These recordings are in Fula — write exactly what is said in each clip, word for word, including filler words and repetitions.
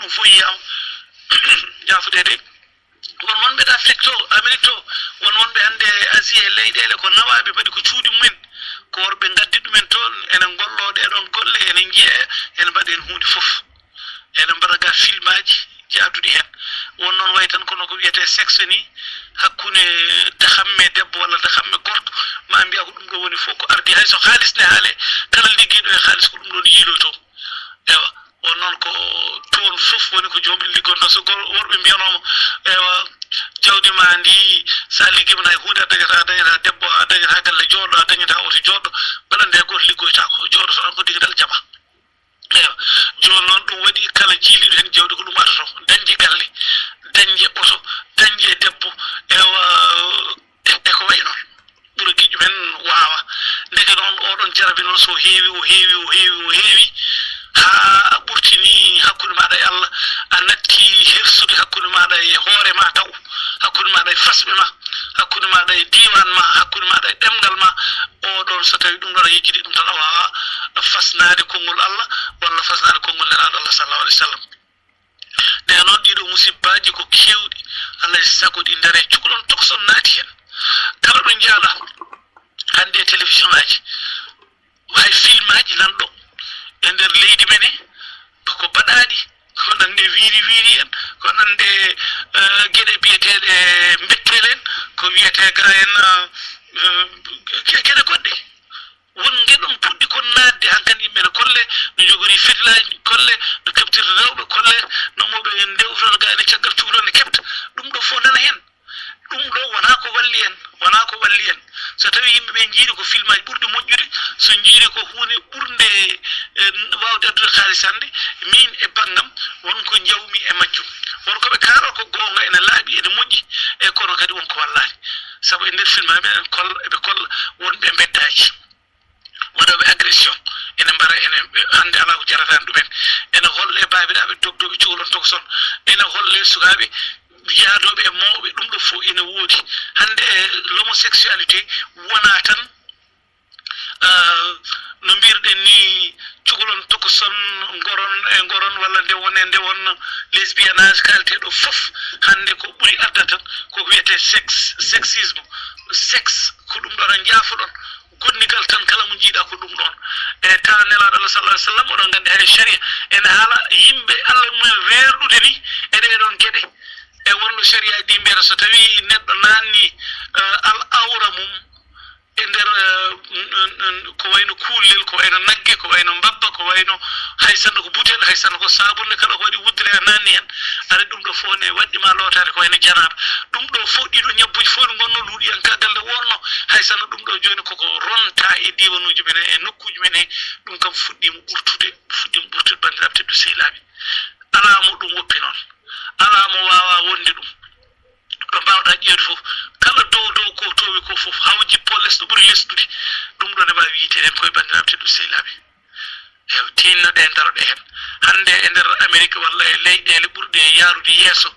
Fof yiyaama. Jaafude de. Won wonɓe ɗo Afrik to, Amerik to, won wonɓe hannde e Asie e leyɗeele ko nawaaɓe mbaɗi ko cuuɗi mumen, ko worɓe ngaddi ɗumen toon, ene ngolloo ɗee ɗoon golle, ene njiya, ene mbaɗa heen huunde fof. Ene mbaɗa ga filmaaji jaaduɗi heen. Won noon wayi tan kono ko wiyetee sexe ni, hakkunde dahamme debbo walla dahamme gorko, ma mbiya ko ɗum ɗo woni fof ko ardi. Hay so haalis ne haalee, kala liggiiɗo e haalis ko ɗum ɗoon yiiloytoo. Ewa, on noon ko toon fof woni ko joomum liggonta. So gor-, worɓe mbiyanooma, ewa, jawdi ma ndi, so a liggiima hay huunde a dañata, a dañata debbo, a dañata galle jooɗo, a dañata oto jooɗo, mbaɗa nde gooto liggoytaako, jooɗoto tan ko diga dal jaɓa. Ewa, jooni noon ɗum waɗi kala jiiliiɗo heen jawdi ko ɗum atoto, dañde galle, dañde oto, dañde debbo, ewa, e, e ko wayi noon. Ɓura giƴƴo men waawa. Ndeke noon, oɗon jarabi noon, so heewi, o heewi, o heewi, o heewi, haa ɓurtini hakkunde maaɗa e Allah, a natti hersude hakkunde maaɗa e hoore ma taw, hakkunde maaɗa e fasɓe ma, hakkunde maaɗa e diiwaan ma, hakkunde maaɗa e ɗemngal ma, oɗon, so tawi ɗum ɗon a yejjiti ɗum tan, a waawa fasnaade konngol Allah, walla fasnaade konngol Nelaaɗo Allah, sallallahu alaihi wasallam. Ɗe noon, ɗiɗo musibbaaji ko keewɗi, alaa e sago ɗi ndaaree. Cukalon tokson naati heen. Kala ɗo njaaɗa hannde e télévision aji, hay filmaaji nan ɗo e nder leydi men he, ko baɗaaɗi, ko nande wiiri wiiri en, ko nande, eh, geɗe biyeteeɗe mbetteel en, ko wiyetee ga en, eh, eh, ge-, geɗe goɗɗe. Won geɗon puɗɗi kon naatde, hankadi yimɓe ne kolle no njogori fitilaaji, kolle no keɓtirta rewɓe, kolle no moɓe ndewtata, ga ene caggal cukalon ne keɓta. Ɗum ɗo fof nana heen. Ɗum ɗo wonaa ko walli en, wonaa ko walli en. So tawii yimɓe ɓe njiiri ko filmaaji ɓurɗi moƴƴude, so njiiri ko huunde ɓurnde, eh, waawde addude haalis hannde, miin e banngam, won ko njawmi e majjum. Won ko ɓe kaaloo ko goonga, ene laaɓi, ene moƴƴi, e kono kadi won ko wallaani. Sabu e nder filmaaji ɓe, eɓe kolla, eɓe kolla wonɓe mbeddaaji. Waɗooɓe agression ene mbara, ene hannde alaa ko jarataani ɗumen. Ene holle baabiraaɓe dogdooɓe cukalon tokson. Ene holle sukaaɓe yaadooɓe e mawɓe. Ɗum ɗo fof ene woodi. Hannde, eh, l'homosexualité wonaa tan, ah, no mbiyruɗen ni, cukalon tokson ngoron e ngoron, walla nde won e nde won, lesbiennage kaaleteeɗo fof. Hannde ko ɓuri adda tan ko ko wiyetee sexe, sexisme. Sexe ko ɗum ɗo tan njaafoɗon. Gonnigal tan, kala mo njiiɗa ko ɗum ɗoon. E tawa Nelaaɗo Allah, sallallahu alaihi wasallam, oɗon nganndi hay sharia ene haala yimɓe Allah mumen weerɗude ni e ɗee ɗoon geɗe. E wonno sharia ɗi mbiyata so tawii neɗɗo naanni, eh, al awra mum e nder, eh, n-, n-, n-, ko wayno kuullel, ko wayno nagge, ko wayno mbabba, ko wayno hay sanno ko butel, hay sanno ko saabunde, kala ko waɗi wuddere a naanni heen, aɗa ɗum ɗo fof ne waɗɗi ma lootaade ko wayno janaaba. Ɗum ɗo fof, ɗiɗo ñabbuuji fof no ngonno luuɗiyanka galle wonno, hay sanno ɗum ɗo jooni koko ronta e diiwanuuji men, e nokkuuji men he, ɗum kam fuɗɗiima ɓurtude, fuɗɗiima ɓurtude, banndiraaɓe tedduɓe sehilaaɓe. Alaa mo ɗum woppi noon, alaa mo waawa wonde ɗum. Ɗo mbaawɗaa ƴeewde fof, kala dow dow ko toowi ko fof, haa o jippoo les ɗo ɓuri lesɗude, ɗum ɗo ne waawi yiyteede heen koye banndiraaɓe tedduɓe sehilaaɓe. Ewa, tinno ɗe, ndaro ɗe heen. Hannde e nder Amerik walla e leyɗeele ɓurɗe yaarude yeeso,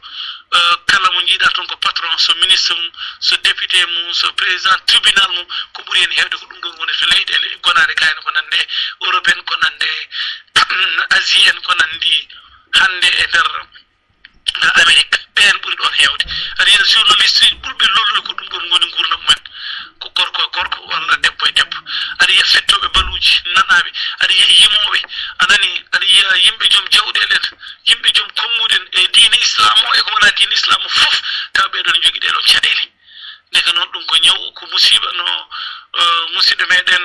eh, kala mo njiiɗaa toon ko patron, so ministre mum, so député mum, so président tribunal mum, ko ɓuri heen heewde ko ɗum ɗoon woni to leyɗeele gonaɗe kayne ko nande Europe en, ko nande Asie en, ko nandi hannde e nder Amerik. Ɓeen ɓuri ɗoon heewde. Aɗa yiya journaliste ɓurɓe lollude ko ɗum ɗoon woni nguurndam mumen. Ko gorko e gorko walla debbo e debbo. Aɗa yiya fettooɓe baluuji nanaaɓe. Aɗa yiya yimooɓe. A nani, aɗa yiya yimɓe joom jawɗeele en, yimɓe joom konnguɗi en e diine Islaam o e ko wonaa diine Islaam o fof, tawa ɓee ɗoon njogii ɗee ɗoon caɗeele. Ndeke noon ɗum ko ñaw, ko musiiba no, eh, musidɗo meɗen,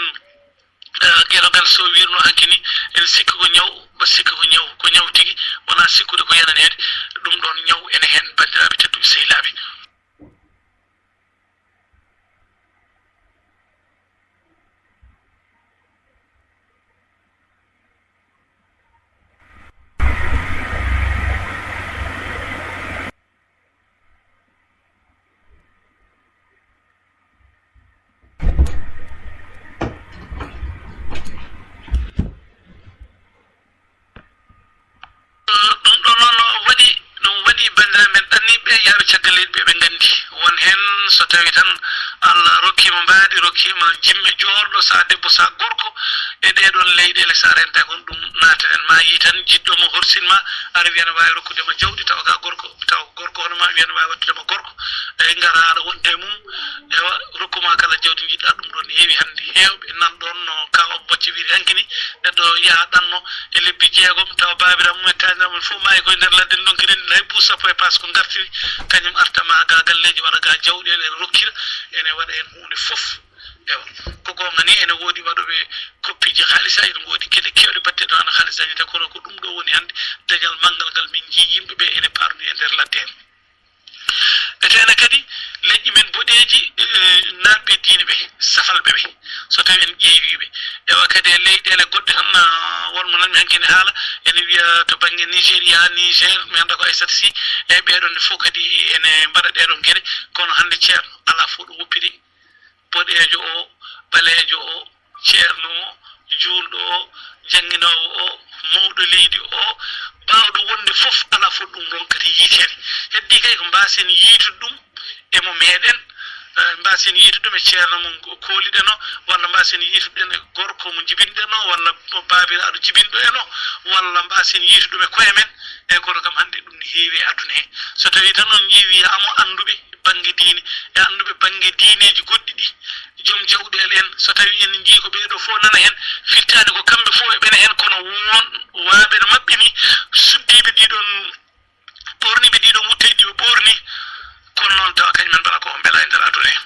eh, Geno Gal Sow wirno hanki ni, en sikki ko ñaw, mba sikka ko ñaw, ko ñaw tigi, wonaa sikkude ko yenaneede. Ɗum ɗoon ñaw ene heen, banndiraaɓe tedduɓe sehilaaɓe. Ɗum ɗo noon waɗi, ɗum waɗi banndiraaɓe men ɗanniiɓe yahɓe caggal leydi ɓe, ɓe nganndi won heen so tawii tan Allah rokkiima mbaadi, rokkiima jimme joorɗo, sa debbo, sa gorko, E ɗee ɗoon leyɗeele, so a rentaaki on, ɗum naataten. Ma yii tan jiɗɗo ma horsin ma, ara wiya no waawi rokkude ma jawdi, tawa ka gorko, tawa ko gorko hono ma, wiya no waawi wattude ma gorko. Eyi, ngara aɗa wonde e mum, ewa, rokku ma kala jawdi njiɗɗa. Ɗum ɗoon heewi hannde. Heewɓe nan ɗoon no Kaaw Abba Bocce wiyri hanki ni, neɗɗo yaha ɗanno e lebbi jeegom, tawa baabiraaɓe mum e taaniraaɓe mum fof maayi koye nder ladde, ndonki renndi hay buus sappo e paas ko ngartiri, kañum arta ma ga galleeji, waɗa ga jawɗeele, ene rokkira, ene waɗa heen huunde fof. Ewa, ko goonga ni, ene woodi waɗooɓe koppiiji haalisa, ene woodi geɗe keewɗe baɗteɗe ɗo hano haalis dañata, kono ko ɗum ɗo woni hannde dañal manngal ngal min njii yimɓe ɓe ene parni e nder ladde en. Ɓe tena kadi leƴƴi men boɗeeji, eh, naatɓe diine ɓe, safalɓe ɓe, so tawi en ƴeewi ɓe. Ewa, kadi e leyɗeele goɗɗe tan, ah, won mo nanmi hanki ne haala, ene wiya to bannge Nigéria, Niger, mi annda ko Aissata Sy, eyi, ɓeeɗon ne fof kadi ene mbaɗa ɗeeɗon geɗe, kono hannde ceerno alaa fof ɗo woppi de. Boɗeejo o, ɓaleejo o, ceerno o, juulɗo o, jannginoowo o, mawɗo leydi o, baawɗo wonde fof, alaa fof ɗum ronkata yiiteede. Heddii kay ko mbaasen yiitude ɗum e mo meeɗen, eh, mbaasen yiitude ɗum e ceerno mo kooliɗen o, walla mbaasen yiitude ɗum e gorko mo njibinɗen o, walla baabiraaɗo jibinɗo en o, walla mbaasen yiitude ɗum e koye men. Eyi, kono kam hannde ɗum ne heewi e aduna he. So tawii tan on ƴeewi, a mo annduɓe bannge diine, e annduɓe bannge diineeji goɗɗi ɗi, joom jawɗeele en, so tawii en njii ko ɓee ɗo fof nana heen, firtaani ko kamɓe fof eɓena heen, kono won waaɓe no maɓɓe ni, suddiiɓe ɗiɗon, ɓoorniiɓe ɗiɗon wutteeji ɗi ɓe ɓoorni, kono noon tawa kañum en mbaɗa ko mbela e nder aduna he.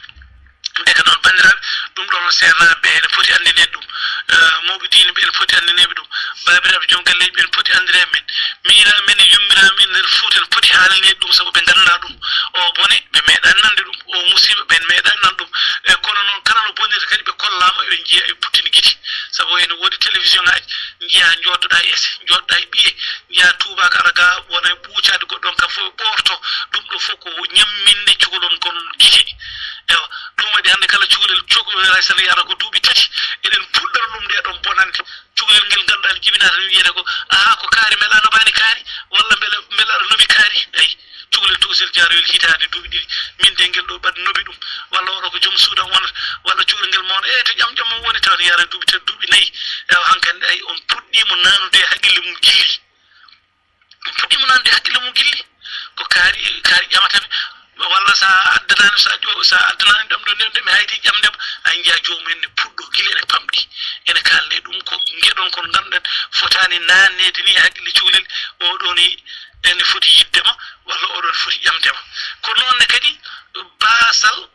Ndeke noon, banndiraaɓe, ɗum ɗoon seernaaɓe ɓe ene poti anndineede ɗum, eh, mawɓe diine ɓe ene poti anndineede ɗum, baabiraaɓe joom galleeji ɓe ene poti anndineede men, miñiraaɓe men e yummiraaɓe men nder Fuuta ene poti haalneede ɗum, sabu ɓe nganndaa ɗum. O bone, ɓe meeɗaani nande ɗum, o musiiba, ɓe meeɗaani nan ɗum. E kono noon, kala no bonirta kadi, ɓe kollaama, eɓe njiya, eɓe puttini gite. Sabu ene woodi télévision ŋaaji, njiya, njooɗoɗaa e ese, njooɗoɗaa e ɓiye, njiya tuubaaka ara ga, wona e ɓuucaade goɗɗo on, kam fof ɓoorto. Ɗum ɗo fof ko ñamminde cukalon kon gite. Ewa, ɗum waɗi hannde kala cukalel, cukalel hay so yahata ko duuɓi tati, eɗen puɗɗora ɗum nde ɗon bonande. Cukalel ngel ngannduɗaa ne jibinaa tan wiyete ko, "Aha, ko kaari, mbela a nobaani kaari, walla mbela, mbela aɗa nobi kaari?" Eyi, cukalel tokosel jaaroyel hitaande duuɓi ɗiɗi. Min de ngel ɗo ɓad nobi ɗum, walla oɗo ko joom suudu am wonata, walla cukalel ngel mawna, "Eyi, to ƴam ƴam mum woni?" Tawa ne yaara duuɓi tati, duuɓi nayi. Ewa, hankandi, ay, on puɗɗiima naanude e haqqille mum gilli. On puɗɗiima naanude e haqqille mum gilli. Ko kaari, kaari ƴamata ɓe. Walla sa addanaani, sa ƴo-, sa addanaani ɗam ɗo, nde, nde mi hayti ƴamde ma, a njiya joomum en ne puɗɗo gila ene pamɗi. Ene kaalne ɗum ko ngeɗon kon ngannduɗen fotaani naanneede ni e haqqille cukalel, oɗo ni ene foti yiɗde ma, walla oɗo ne foti ƴamde ma. Ko noon ne kadi baasal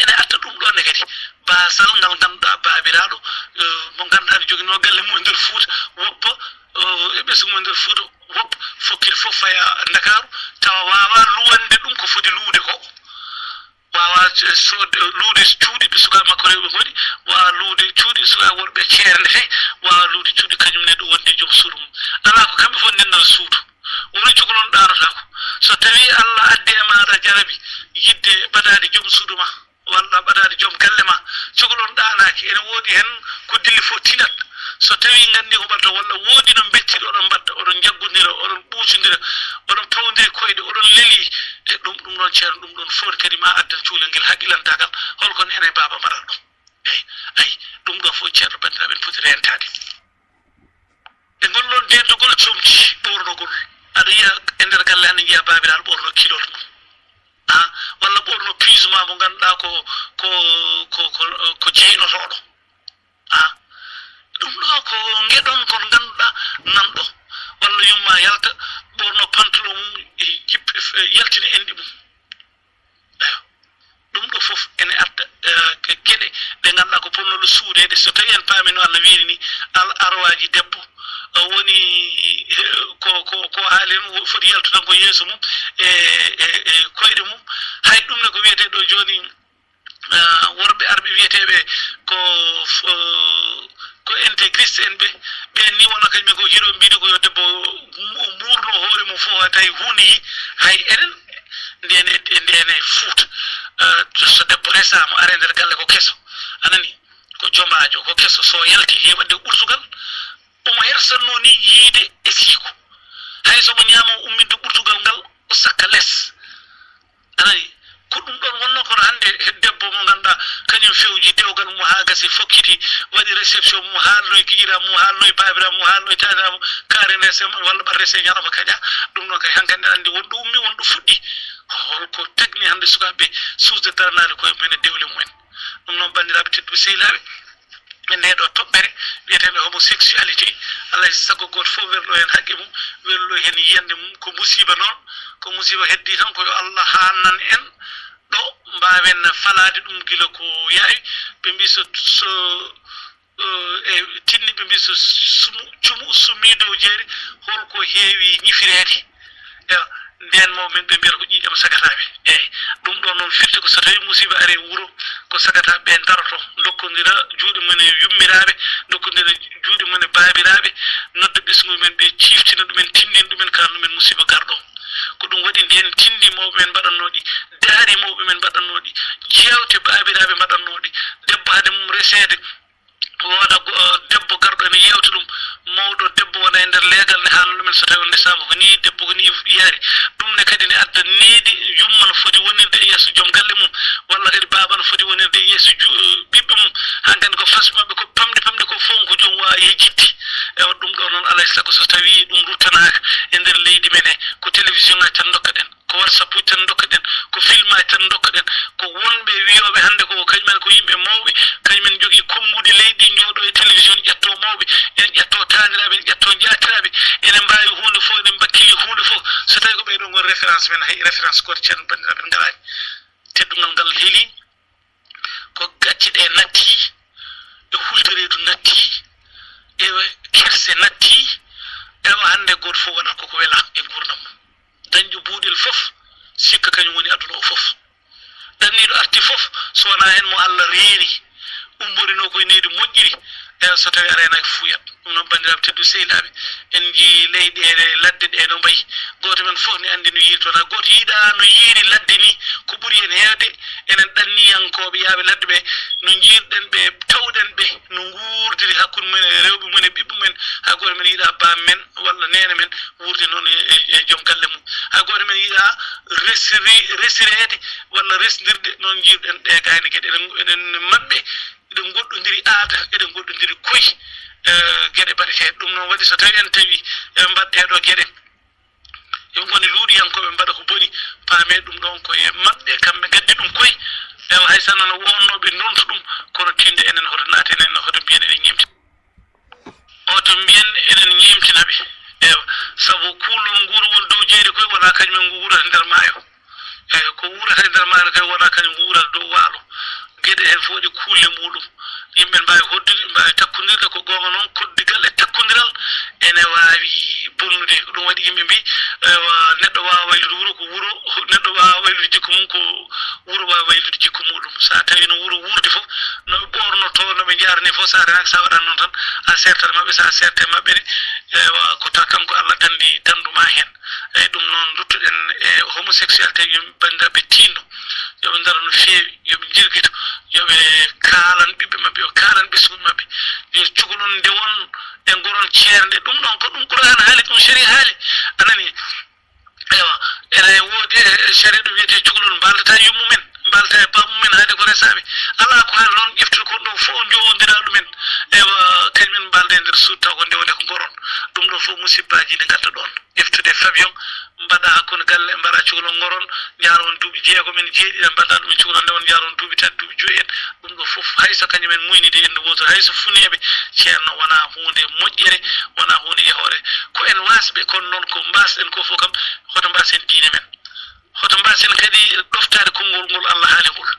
ene arta ɗum ɗoon ne kadi. Baasal ngal ngannduɗaa baabiraaɗo, eh, mo ngannduɗaa ne joginoo galle mum e nder Fuuta, woppa, eh, e ɓesngu mum e nder Fuuta, woppa fokkiti fof faya Ndakaaru, tawa waawaa luwande ɗum ko foti luwde ko. Waawaa c-, soodde, luwde cuuɗi ɓe sukaaɓe makko rewɓe ngoni, waawaa luwde cuuɗi sukaaɓe worɓe ceernde he, waawaa luwde cuuɗi kañum ne ɗo wonde joom suudu mum. Alaa ko kamɓe fof ndendal suudu. Woni cukalon ɗaanotaako. So tawii Allah addi e ma aɗa jarabi yiɗde ɓadaade joom suudu ma, walla ɓadaade joom galle ma, cukalon ɗaanaaki, ene woodi heen ko dilli fof tinat. So tawii nganndi ko mbaɗta, walla woodi no mbecciɗo oɗon mbaɗta, oɗon njaggondira, oɗon ɓuucondira, oɗon pawndiri koyɗe, oɗon lelii, e ɗum, ɗum ɗoon ceerno, ɗum ɗoon fof kadi ma addan cukalel ngel haqqilantagal, hol kon ene baaba mbaɗal ɗum. Eyi, ayi, ɗum ɗo fof ceerno banndiraaɓe en poti reentaade. E ngol ɗon deentugol comci ɓoornogol, aɗa yiya e nder galle, aɗa njiya baabiraaɗo ɓoorno kilot mum, a, walla ɓoorno piisuma mo ngannduɗaa ko, ko, ko, ko, ko jeynotooɗo, a, ɗum ɗo ko ngeɗon kon ngannduɗaa nanɗo, walla yumma yalta ɓoorno pantalon mum, e jippe, e yaltina enɗi mum. Eyo. Ɗum ɗo fof ene adda, eh, ke-, geɗe ɗe ngannduɗaa ko ponnoɗo suudeede. So tawii en paamii no Allah wiiri ni, al arwaaji debbo, eh, woni, eh, ko, ko, ko haali en, foti yaltu tan ko yeeso mum e, e, e koyɗe mum. Hay ɗum ne ko wiyetee ɗo jooni, eh, worɓe arɓe wiyeteeɓe ko, eh, ko intégriste en ɓe, ɓeen ni wona kañum ko hiɗo mbiɗo ko yo debbo mu-, muurno hoore mum fof, tawi huunde yi, hay enen, ndeen e, ndeen e Fuuta, eh, so debbo resaama, are nder galle ko keso, a nani, ko jomaajo, ko keso, so yalti he waɗde ɓurtugal, omo hersatnoo ni yiide e siiko. Hay so mo ñaama o umminde ɓurtugal ngal, o sakka les. A nani? Ko ɗum ɗon wonnoo kono hannde debbo mo Ngannduɗaa, kañum fewji dewgal mum haa gasi, fokkiti, waɗi réception mum, haalnoy giƴiraaɓe mum, haalnoy baabiraaɓe mum, haalnoy taaniraaɓe mum, kaari ndese walla ɓaɗ ndese ñalawma kaña. Ɗum noon kay, hankadi aɗa anndi won ɗo ummi, won ɗo fuɗɗi. Hol ko tagni hannde sukaaɓe ɓe suusde daranaade koye mumen e dewle mumen? Ɗum noon, banndiraaɓe tedduɓe sehilaaɓe, e ndee ɗoo toɓɓere wiyeteende homosexualité, alaa e sago gooto fof werlo heen haqqe mum, werlo heen yiyannde mum. Ko musiiba noon, ko musiiba heddii tan, ko yo Allah haannan en ɗo mbaawen falaade ɗum gila ko yaawi. Ɓe mbii so, so, eh, e tinndi ɓe mbii so sumu, cumu summii dow jeeri, holko heewi ñifireede? Ewa, ndeen mawɓe men ɓe mbiyata ko ƴiiƴam sagataaɓe. Eey, ɗum ɗoon noon firti ko so tawii musiiba arii e wuro, ko sagataaɓe ɓe ndaroto, ndokkondira juuɗe mum e yummiraaɓe, ndokkondira juuɗe mum e baabiraaɓe, nodda ɓesnguuji men ɓe, ciiftina ɗumen, tinndina ɗumen, kaalna ɗumen musiiba garɗo. Ko ɗum waɗi ndeen tinndi mawɓe men mbaɗatnoo ɗi, daari mawɓe men mbaɗatnoo ɗi, jeewte baabiraaɓe mbaɗatnoo ɗi, debbo hade mum reseede, wooda go-, debbo garɗo ene yeewta ɗum, mawɗo debbo wona e nder leegal ne, haalna ɗumen so tawii on ndesaama ko nii, debbo ko nii yaari. Ɗum ne kadi ne adda needi, yumma no foti wonirde e yeeso joom galle mum, walla kadi baaba no foti wonirde e yeeso ju-, ɓiɓɓe mum. Hankadi ko fas maɓɓe, ko pamɗi pamɗi, ko fof ko joom waawi yejjitde. Ewa, ɗum ɗo noon, alaa e sago so tawii ɗum ruttanaaka e nder leydi men he, ko télévision ŋaaji tan ndokka ɗen. Ko WhatsApp uji tan ndokka ɗen, ko film aji tan ndokka ɗen, ko wonɓe wiyooɓe hannde ko kañumen ko yimɓe mawɓe, kañumen njogii kommbuuɗi leydi, njooɗo e télévision, ƴetto mawɓe, en ƴetto taaniraaɓe, en ƴetto njaatiraaɓe, enen mbaawi huunde fof, enen mbakkili huunde fof. So tawii ko ɓee ɗoo ngoni référence men, hay référence gooto ceerno banndiraaɓe en ngalaani. Teddungal ngal heeli, ko gacce ɗe natti, e hultoreedu natti, e kerse natti, ewa hannde gooto fof waɗat koko wela e nguurndam mum. Dañɗo buuɗel fof, sikka kañum woni aduna o fof. Ɗanniiɗo arti fof, so wonaa heen mo Allah reeni, ummorinoo ko e nehdi moƴƴiri, ewa so tawii a reenaaki fuuyat. Ɗum noon, banndiraaɓe tedduɓe sehilaaɓe, en njiyii leyɗeele, ladde ɗe no mbayi. Gooto men fof ne anndi no yiiri toon. Hay gooto yiɗaa no yiiri ladde ni. Ko ɓuri en heewde, enen ɗanniyankooɓe yahɓe ladde ɓe, no njiirɗen ɓe, tawɗen ɓe, no nguurdiri hakkunde mumen e rewɓe mumen e ɓiɓɓe mumen. Hay gooto men yiɗaa baam men walla neene men wuurde noon e, e, e joom galle mum. Hay gooto men yiɗaa resiri-, resireede walla resndirde noon njiirɗen ɗe gayne geɗe. Eɗen, eɗen maɓɓe, eɗen ngoɗɗondiri aada, eɗen ngoɗɗondiri koy, eh, geɗe mbaɗeteeɗe. Ɗum noon waɗi so tawii en tawii eɓe mbaɗa ɗee ɗoo geɗe, eɓe ngoni luuɗiyankooɓe, mbaɗa ko boni, paamee ɗum ɗoon ko e maɓɓe, kamɓe ngaddi ɗum koy. Ewa, hay so no wonnoo ɓe ndontu ɗum, kono tinde enen hoto naaten, enen hoto mbiyen eɗen ñemti. Hoto mbiyen eɗen ñeemtina ɓe. Ewa, sabu kuulol nguura won dow jeyde koy, wonaa kañum en nguurata nder maayo. Eyi, ko wuurata e nder maayo kay, wonaa kañum wuurata dow waalo. Geɗe heen fof waɗi kuulle muuɗum. Yimɓe mbaawi hoddude, mbaawi takkondirde, ko goonga noon, koddigal e takkondiral ene waawi bonnude. Ko ɗum waɗi yimɓe mbii, ewa, neɗɗo waawa waylude wuro ko wuro, neɗɗo waawa waylude jikku mum ko wuro waawi waylude jikku muuɗum. So a tawii no wuro wuurde fof, no ɓe ɓoornotoo, no ɓe njaarani fof, so a renaaki, so a waɗaani noon tan, a seertat maɓɓe, so a seertii maɓɓe ne, ewa, ko ta-, kanko Allah danndi, danndu ma heen. Eyi, ɗum noon, nduttuɗen e homosexualité, yo banndiraaɓe tiinno, yo ɓe ndaro no feewi, yo ɓe njirgito, yo ɓe kaalan ɓiɓɓe maɓɓe, yo kaalan ɓesnguuji maɓɓe, yo cukalon ndewon e ngoron ceernde. Ɗum ɗoon ko ɗum Qur'aana haali, ɗum Sharia haali. A nanii? Ewa, ene woodi e Sharia ɗo wiyetee cukalon mbaaldata yummumen, mbaaldata e baamumen, haade ko resaaɓe. Alaa ko haali noon, ƴeftude kon ɗoo fof, njowondira ɗumen. Ewa, kañumen mbaalda e nder suudu, taw ko ndewde ko ngoron. Ɗum ɗoo fof musibbaaji ne ngarta ɗoon. Ƴeftude fabion, mbaɗa hakkunde galle, mbaɗa cukalon ngoron, njaaron duuɓi jeegom en, jeeɗiɗi, mbaɗa ɗum e cukalon ndewon, njaaron duuɓi tati, duuɓi joyi en. Ɗum ɗoo fof, hay so kañum en muynidi e ndu wooto, hay so funeeɓe ceerno, wonaa huunde moƴƴere, wonaa huunde yahoore. Ko en waasɓe, kono noon ko mbaasɗen ko fof kam, hoto mbaasen diine men. Hoto mbaasen kadi ɗoftaade konngol ngol Allah haali ngol.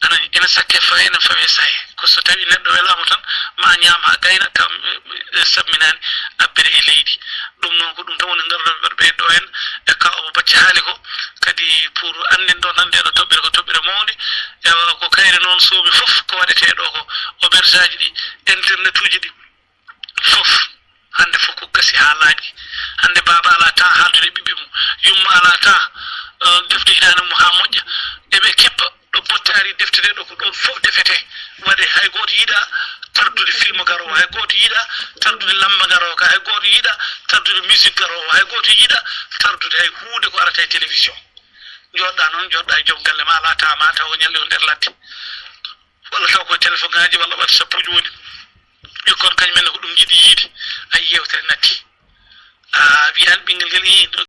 A nanii, ene sakke fawe, ene fawe sahe. Ko so tawii neɗɗo welaama tan, ma ñaam haa gayna, kam, e, e, samminaani, abbere e leydi. Ɗum noon, ko ɗum tan woni ngarɗo ɓe ɗo en, e ka omo bacci haali ko. Kadi pour annden ɗo tan, nde ɗo toɓɓere ko toɓɓere mawnde. Ewa, ko kayre noon soomi fof ko waɗetee ɗo ko, auberge aji ɗi, internet uji ɗi. Fof, hannde fof ko gasi haa laaɓi. Hannde baaba alaa temps haaldude e ɓiɓɓe mum, yumma alaa temps, eh, defde hitaande mum haa moƴƴa. Eɓe keppa ɗo bottaari defte ɗe ɗo, ko ɗoon fof defetee. Waɗee hay gooto yiɗaa tardude film garoowo, hay gooto yiɗaa tardude lamba garoowo ka, hay gooto yiɗaa tardude musique garoowo, hay gooto yiɗaa tardude hay huunde ko arata e télévision. Jooɗɗa noon, jooɗɗa e joom galle ma, alaa taama taw o ñalli o nder ladde. Walla taw ko téléphone ŋaaji walla WhatsApp uji woni. Ɓikkon kañum en ne ko ɗum njiɗi yiide. Ay, yewtere natti. A wiyan ɓinngel ngel, ii, no